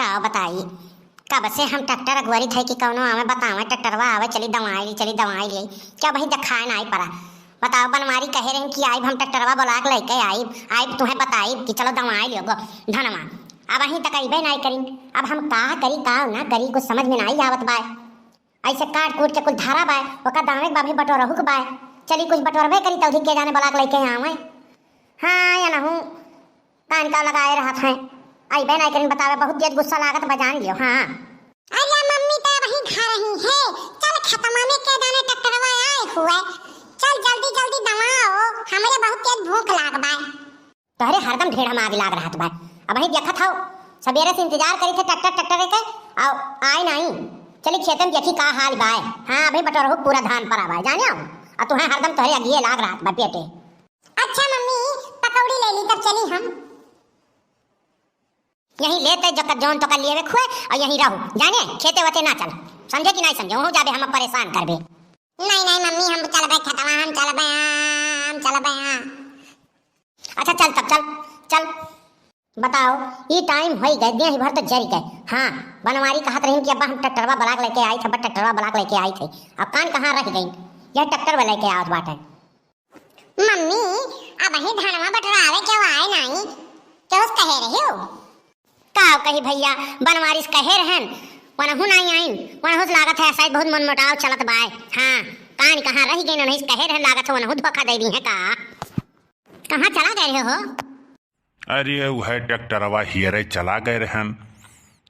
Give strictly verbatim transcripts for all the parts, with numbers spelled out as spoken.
का बताई, कब से हम ट्रैक्टर अगोरित है कि कौनो आवे बतावे, ट्रैक्टरवा आवे, चली दवाई ली, चली दवाई ली, क्या वही देखाए नाई पड़ा। बताओ, बनवारी कहे रही कि आइब हम ट्रैक्टरवा बोला के लेके आइब, आइब तुहें बताइब कि चलो दवाई लियो गो धनवा। अब वहीं तक अइबे नाई करी। अब हम का करी, का ना करी, कुछ समझ में नाई आवत बाय। ऐसे काट कूट के कुल धारा बाय, ओका दामे के बाभी बटोरहु के बाय। चली कुछ बटोरबे करी, तौधी के जाने बोला के लेके आवे। हाँ, या नहू, कान का लगाए रहत हैं। अइबे नाई करिन बतावे, बहुत तेज गुस्सा लागत बा, जान लियो। हाँ। अरे मम्मी तो वहीं घर ही है, चल खेतवा में के जाने ट्रैक्टरवा आए हुए, चल जल्दी जल्दी दवाओ, हमरे बहुत तेज भूख लाग बाय। तोहरे हरदम ढेढ़ा मारी लाग रहत बाय। अबहीं देखत हौ, सबेरे से इंतजार करी थे ट्रैक्टर, ट्रैक्टर के, आउ आए नाई। चली खेते में देखी का हाल बाय। हाँ, अबहीं बटोरहु पूरा धान परा बाय, जाने हो? अउ तुहें हरदम तोहरे अगिए लाग रहत बा पेटे। अच्छा मम्मी, पकौड़ी ले ली, तब चली हम। यहीं लेते जक-, जौन तोका लिएवे खुए अउ यहीं रहू, जाने? खेते वते ना चल, समझे कि नाई समझे? वहूँ जाबे हम परेशान करबे। नहीं, नहीं मम्मी, हम चलबे खेतवा, हम चलबे, हाँ, हम चलबे, हाँ। अच्छा चल तब, चल, चल। बताओ, ई टाइम होई गए, देह भर तो जरी गए। हाँ, बनवारी कहत रही कि अब्बा हम ट्रैक्टरवा बोला के लेके आई थे, अब्बा ट्रैक्टरवा बोला के लेके आई थे। अब कान कहाँ रह गई? यह ट्रैक्टर वाला लेके आवत बाटे। मम्मी, अबहीं धनवा बटोरावे के आए नाई, केहू से कहे रही हो? का कही भैया, बनवारी से कहे रहन, वनहु नाई आइन, वनहु से लागत है शायद बहुत मनमुटाव चलत बाय। हाँ, कान कहाँ रह गई, नहीं से कहे रहन, लागत है वनहु धोखा दे दी है का? कहाँ चला गए रहे हो? अरे, उहे ट्रैक्टरवा हियरे चला गए रहन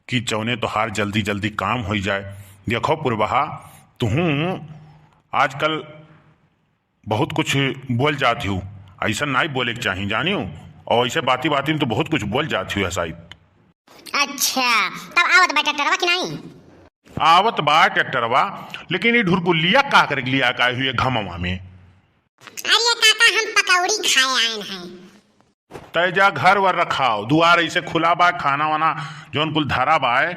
कि जौने तोहार जल्दी जल्दी काम होई जाए। देखो पुरबहा, तुहूँ आजकल बहुत कुछ बोल जात हूँ, ऐसा नाई बोले के चाही, जानियो। और ऐसे बाती बाती में तो बहुत कुछ बोल जात हूँ, ऐसा ही। अच्छा, तब आवत बा ट्रैक्टरवा कि नाई? आवत बा ट्रैक्टरवा, लेकिन ये ढुरकुलिया का करे के लिया का हुए घमवा में? अरे काका, हम पकौड़ी खाए आए हैं। तय जा घर वर रखाओ, दुआर ऐसे खुला बा, खाना वाना जौन कुल धरा बाय,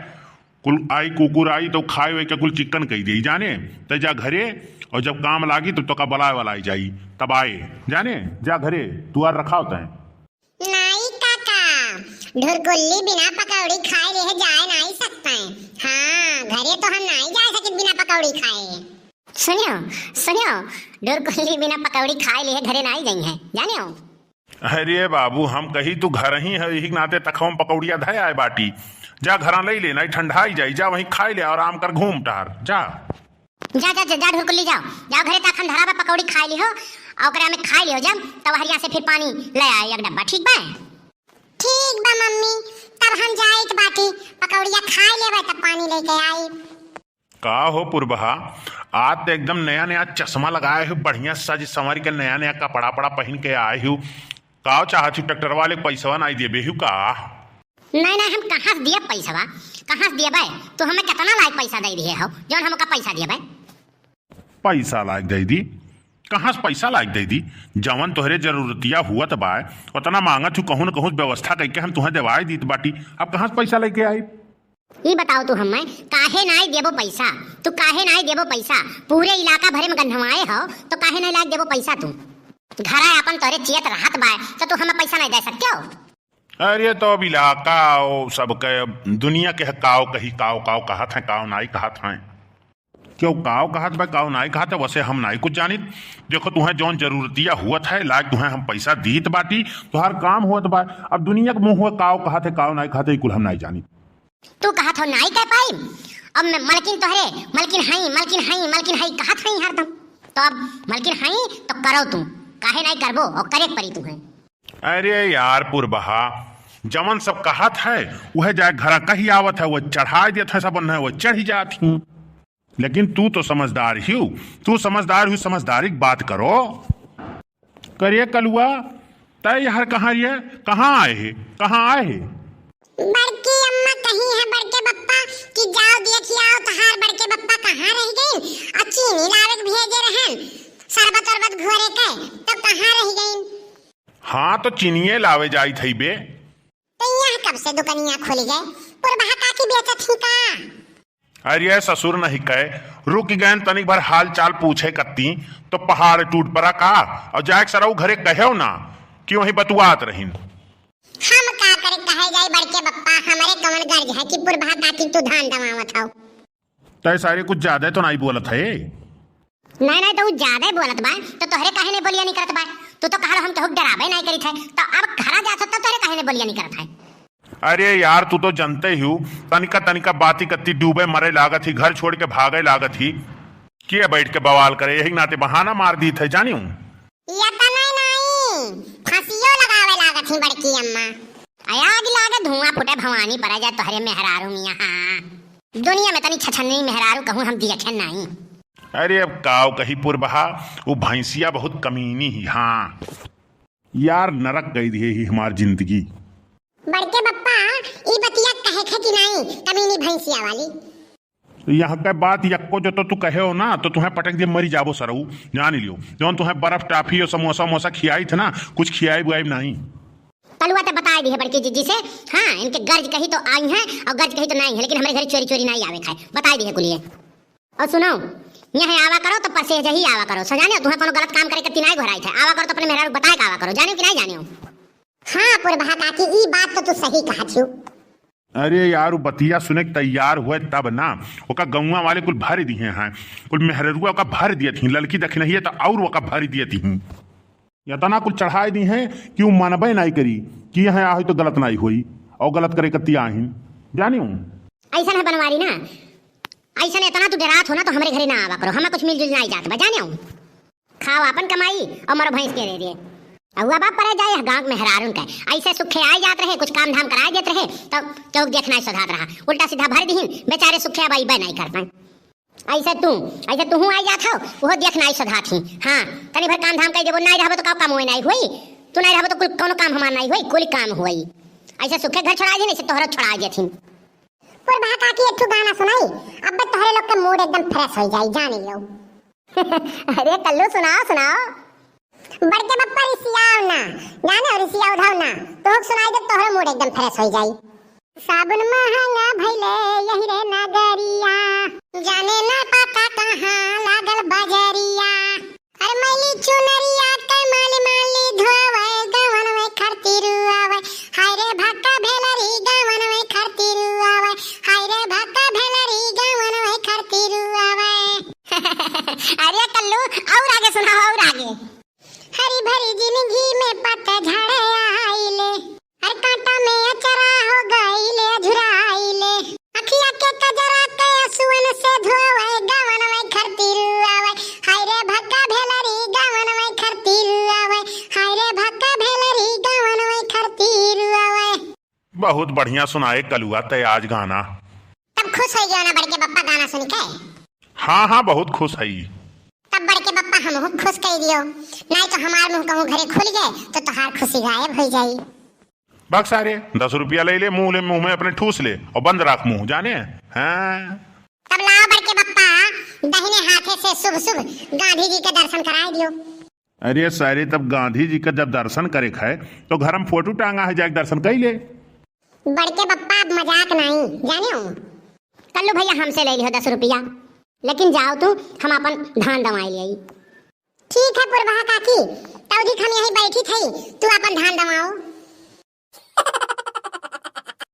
कुल आई कुकुर आई तो खाए वाए के कुल चिकन कई देई जाने। तय जा घरे, और जब काम लागी तो तोका बुलाए वाला आई जाई, तब आए जाने। जा घरे दुआर रखाओ तय। नाई काका, ढुरकुल्ली बिना पकौड़ी खाए रहे जाए नाई सकते हैं। हाँ, घरे तो हम नाई जा सकित बिना पकौड़ी खाए। सुनियो, सुनियो, ढुरकुल्ली बिना पकौड़ी खाए लिए घरे नाई जाई है, जानियो। अरे बाबू, हम कही तू घर ही है, यही नाते तखवा में पकौड़िया धय आए बाटी। जा घरा लई ले, नाई ठंडाई जाई, जा वहीं खाई ले, आराम कर, घूम टहर, जा। जा, जा, जा, जा, ढुरकुल्ली जाओ, जाओ घरे ताखन धरा बा, पकौड़ी खाई लिहो, और ओकरा में खाई लिहो जब, तब हरिया से फिर पानी ले आए एक डब्बा, ठीक बा? ठीक बा मम्मी, तब हम जाइत बाटी, पकौड़िया खाई लेबे तब पानी लेके आई। का हो पुरबहा, आज तो एकदम नया नया चश्मा लगाए हो, बढ़िया सज संवर के नया नया कपड़ा पड़ा पहन के आए हो, का चाहत हो, ट्रैक्टर वाले पैसवा नाई देबे हो का? नहीं नहीं, हम कहाँ से दिया पैसवा, कहाँ से दिया भाई? तू हमें कितना लायक पैसा दे दिए हो, जौन हमका पैसा दिया भाई? पैसा लायक दे दी? कहाँ से पैसा लायक दे दी? जवन तोहरे जरूरतिया हुआ तो बाय, उतना मांगत हो, कहूँ न कहूँ व्यवस्था करके हम तुम्हें देवाए दीत बाटी। अब कहाँ से पैसा लेके आई? ई बताओ तू हमें, काहे नाई देबो पैसा? तू काहे नाई देबो पैसा? पूरे इलाका भरे में गंधवाए हो, तो काहे नाई लाग देबो पैसा तू? घरा अपन तोरे चियत रहत बाय, तो तू हमें पैसा नाई दे सकते हो? अरे तो अब इलाका ओ सबके, अब दुनिया के है, काव कही, काव, काव कहत हैं, काव नाई कहत हैं। क्यों काव कहत बा, काव नाई कहत है, वैसे हम नाई कुछ जानित। देखो, तुहें जौन जरूरतिया हुवत है, लायक तुहें हम पैसा दीत बाटी, तुहार काम हुवत बा। अब दुनिया के मुँह हुआ काव कहत है, काव नाई कहत है, ई कुल हम नाई जानित। तू कहत हो नाई कह पाई, अब मैं मलकिन तोहरे, मलकिन हई, मलकिन हई, मलकिन हई कहत हई हरदम। तो अब मलकिन हई तो करो तू, काहे नाई करबो, और करे के परी तुहें। अरे यार पुरबहा, जवन सब कहत है, उहे जाए घरा कही आवत है, वो चढ़ाए देत है, सब उन्हें वो चढ़ी जात ही। लेकिन तू तो समझदार ही, तू समझदार ही, समझदारी की बात करो। करे कलुआ, तय यार कहाँ रिया, कहाँ आए है, कहाँ आए है? बड़की अम्मा कही है बड़के बप्पा कि जाओ देखी आओ तोहार बड़के बप्पा कहाँ रह गई, और चीनी लावे के भेजे रहन, शरबत उरबत घोरे के, तो कहाँ रह गई? हाँ, तो चीनिये लावे जाई थई बे। तो यहाँ कब से दुकनिया खुल गए? पुरबहा काकी बेचत ही का? अरे ससुर नहीं कहे, रुक गए तनिक भर हाल चाल पूछे कत्ती, तो पहाड़ टूट पड़ा का? और जाए सरऊ घरे कहे ना कि वहीं बतुआत रहीन। हम का करे कहे जाई बड़के बप्पा, हमरे कवन गर्ज है कि पुरबहा काकी तू धान दमावत हौ। तय सारे कुछ ज्यादा तो नाहीं बोलत है। नाहीं, नाहीं, तो उ ज्यादा बोलत बा, तो तोहरे काहे नाहीं बोलिया निकरत बा? तू तो कहल हम केहू के डराबे नाहीं करित है, तो अब घरा जात हो तब तोहरे काहे नाहीं बोलिया निकरत है? अरे यार, तू तो जनते ही हू, तनिका तनिका बाती कत्ती डूबे मरे लागत ही, घर छोड़ के भागे लागत ही। के बैठ के बवाल करे, यही नाते बहाना मार दीत है, जानियो। यतने नाहीं, फांसियो लगावे लागत ही बड़की अम्मा। आ आग लागे, धुआं फूटे, भवानी परे जाए तोहरे मेहरारू मियाँ। हाँ, दुनिया में तनी छछन्नी मेहरारू कहूँ हम देखे नाहीं। अरे अब काव कही पुरबहा, वो भैंसिया बहुत कमीनी ही। हाँ यार, नरक कई दिहे ही हमार जिंदगी। बड़के बप्पा, ई बतिया कहे खे कि नाहीं, कमीनी भैंसिया वाली? यहाँ के बात यक्को जो तो तू कहे हो ना, तो तुहें पटक दिए मरी जाबो सरऊ, जान लियो। जौन तुहें बर्फ, टाफी और समोसा वमोसा खियाई थे ना, कुछ खियाई बुआई नाहीं। कलुआ तो बताई दिहे बड़की जिज्जी से, हाँ, इनके गर्ज कही तो आई हैं और गर्ज कही तो नाहीं है, लेकिन हमरे घरे चोरी चोरी नाहीं आवे खाए, बताई दिहे कुलिये। और सुनो, यहाँ आवा करो तो परसेज ही आवा करो, सजाने तुहें कोनो गलत काम करे के तिनाई घोराई थे, आवा करो तो अपने मेहरारू बताए के आवा करो, जाने कि नाहीं जाने हो? हाँ पुरबहा काकी, ई बात तो तू सही कहत हियो। अरे यार, उ बतिया सुने के तैयार हुए तब ना, ओका गौवा वाले कुल भर दिहे हैं, कुल मेहररुआ ओका भर दिए थी, ललकी दखिनहिए तो और ओका भर दिए थी। यतना कुल चढ़ाए दी हैं कि उ मनबे नाहीं करी कि यहाँ आही तो गलत नाहीं होई, और गलत करे कत्ती आही, जाने हूँ। ऐसा है बनवारी ना, ऐसा इतना तू डरात हो ना तो हमरे घरे ना आवा करो, हमें कुछ मिलजुल नाहीं जात बा, जाने हूँ। खाओ आपन कमाई और मरो भैंस के दे दिए। अउआ बाप परे जाए गाँव के मेहरारून के। ऐसे सुखे आए जात रहे, कुछ काम धाम कराए देत रहे, तो केहू के देख नाहीं सोधात रहा। उल्टा सीधा भर दिहिन, बेचारे सुखे अब अइबे नाहीं कर पाए। ऐसे तू, ऐसे तूहू आए जात हो, उहो देख नाहीं सोधात ही। हाँ, तनी भर काम धाम कर देबो, नाहीं रहबो तो का काम होए नाहीं होई? तू नाहीं रहबो तो कुल कौनो काम हमार नाहीं होई, कुल काम होई। ऐसे सुखे घर छोड़ा दिहिन, ऐसे तोहरो छोड़ा देथिन। पुरबहा काकी एक ठो गाना सुनाई, अब तोहरे लोग के मूड एकदम फ्रेश हो जाई, जान लियो। अरे कल्लू, सुनाओ, सुनाओ। बड़के बप्पा रिसियाओ ना, जाने हो रिसियाओ धाओ ना, तोहक सुनाई दे, तोहरो मूड एकदम फ्रेश हो जाई। साबुन महंगा भइले यही रे नगरिया, जाने ना पता कहाँ लागल बजरिया। अरे मैली चुनरिया के माली माली धोवे, गवन में खरती रुआवे, हाय रे भक्का भेलरी गवन में खरती रुआवे, हाय रे भक्का भेलरी गवन में खरती रुआवे। अरे कल्लू, और आगे सुनाओ, और आगे। हरी भरी जिंदगी में पतझड़ आइले, हर कांटा में अचरा हो गइले, अझुराइले। अखिया के कजरा के असुअन से धोवे, गवन में खरती रुआवे, हाय रे भक्का भेलरी गवन में खरती रुआवे, हाय रे भक्का भेलरी गवन में खरती रुआवे। बहुत बढ़िया सुनाए कलुआ तय आज गाना। तब खुश होइ गयो ना बड़के बप्पा गाना सुन के? हाँ, हाँ, बहुत खुश हई। तब बड़के बप्पा हमहू खुश कइ दियो, नाहीं तो हमार मुँह कहूँ घरे खुल गए तो तोहार खुशी गायब होइ जाई। भाग सारे, दस रुपया ले ले, मुँह ले, मुँह में अपने ठूस ले और बंद राख मुँह, जाने? हाँ। तब लाओ बड़के बप्पा, दाहिने हाथे से शुभ शुभ गांधी जी के दर्शन कराए दियो। अरे सारे, तब गांधी जी का जब दर्शन करे खाए तो घर में फोटो टांगा है, जाके दर्शन कर ले। बड़के बप्पा, अब मजाक नाहीं, जाने हो? कल्लू भैया, हमसे ले लिहो दस रुपया, लेकिन जाओ तू, हम अपन धान दवाई ले आई। ठीक है पुरबहा काकी, तौधिक हम यहीं बैठी थई, तू अपन धान दवाओ।